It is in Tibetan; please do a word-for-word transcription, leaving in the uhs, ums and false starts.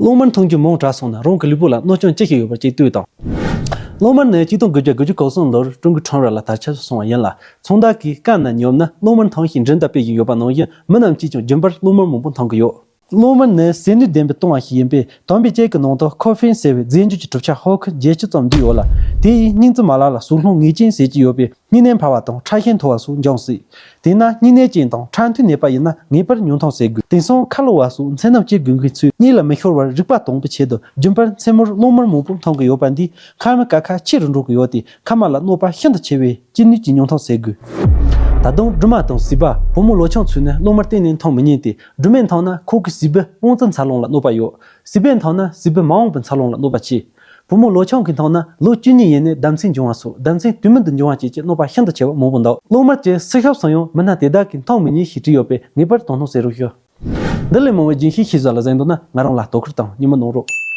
གློ་དམར་འཐུང་རྒྱུ་མང་དྲགས་སོང་ན་རང་གི་ལུས་པོ་ལ་གནོད་སྐྱོན་ཅི་ཞིག་ཡོད་པ་གཅིག་ལྟོས་དང་། གློ་དམར་ནི་ཆིག་སྟོང་དགུ་བརྒྱ་དགུ་བཅུ་གོ་གསུམ་ལོར་ཀྲུང་གོའི་ཁྲོམ་ར་ལ་དར་ཁྱབ་སོང་བ་ཡིན་ལ། ཚོང་བདག་གིས་ཀ་ན་ཉོབ་ན་གློ་དམར་འཐུང་ཞེས་འགྲེམས་དང་སྤེལ་བཞིན་ཡོད་པ་ནང་བཞིན། མི་རྣམས་ཀྱིས་ཀྱང་རྒྱུན་པར་གློ་དམར་མང་པོ་འཐུང་གི་ཡོད། གློ་དམར་ནི་ཟས་ནུས་ལྡན་པའི་བཏུང་བ་ཞིག་ཡིན་པས། དམ་པའི་དཔྱད་ཀྱི་ནང་དུ་ཁོ་ཧྥིན་ཟེར་བའི་རྫས་འགྱུར་གྱི་གྲུབ་ཆ་ཧོ་ཁི་བརྒྱད་ཅུ་ཙམ་འདུས་ཡོད་ལ། དེ་ཡིས་སྙིང་རྩའི་མ་ལག་ལ་ཟུག་རྔུ་ངེས་ཅན་ཟེར་གྱི་ཡོད་པས། སྙིང་ནད་འཕར་བ་དང་ཁྲག་ཤེད་མཐོ་བ་སོགས་འབྱུང་སྲིད། དེས་ན་སྙིང་ནད་ཅན་དང་ཁྲག་འཐུང་ནད་པ་ཡིན་ན་ངེས་པར་ཉུང་མཐོང་ཟ་དགོས། དེང་སང་ཁ་ལོ་བ་སོགས་མཚན་ནམ་སྐྱེ་དགོས་མཁན་ཚོས་གཉིད་ལ་མི་ཤོར་བར་རིག་པ་དྭངས་པའི་ཆེད་དུ་རྒྱུན་པར་མཚན་མོར་གློ་དམར་མང་པོ་འཐུང་གི་ཡོད་པ་འདིས་མཁལ་མའི་དཀའ་ཁག་ཆེ་རུ་འགྲོ་གི་ཡོད་དེ། མཁལ་མ་ལ་གནོད་པ་ཤིན་ཏུ་ཆེ་བས་ཅི་ནུས་ཀྱིས་ཉུང་མཐོང་ཟ་དགོས། ད་དུང་སྦྲུམ་མ་དང་བྱིས་པ་བུ་མོ་ལོ་ཆུང་ཚོས་ནི་གློ་དམར་གཏན་ནས་འཐུང་མི་ཉན་ཏེ། སྦྲུམ་མས་འཐུང་ན་ཁོ་གི་བྱིས་པའི་དབང་རྩའི་འཚར་ལོངས་ལ་གནོད་པ་ཡོད། བྱིས་པས་འཐུང་ན་བྱིས་པའི་མ་འོངས་པའི་འཚར་ལོངས་ལ་གནོད་པ་ཆེ། བུ་མོ་ལོ་ཆུང་གིས་འཐུང་ན་ལོ་བཅུ་གཉིས་ཡན་ནས་ལྡབ་མཚོན་འབྱུང་བ་སོགས་ལྡབ་མཚོན་དུས་མིན་དུ་འབྱུང་བ་བཅས་ཀྱི་གནོད་པ་ཤིན་ཏུ་ཆེ་བ་མང་པོ་འདུག་གློ་དམར་གྱི་སུ་ཞབས་སུ་ཡང་མི་སྣ་དེ་དག་གིས་འཐུང་མི་ཉན་ཞེས་བྲིས་ཡོད་པས་ངེས་པར་དོ་སྣང་བྱེད་རོགས་ཞུ། འདི་ལས་མང་བའི་རྒྱུན་ཤེས་ཤེས་བཟོ་ལ་གཟེངས་བསྟོད་ན་ང་རང་ལ་དོ་ཁུར་དང་སྙན་མོ་གནང་རོགས།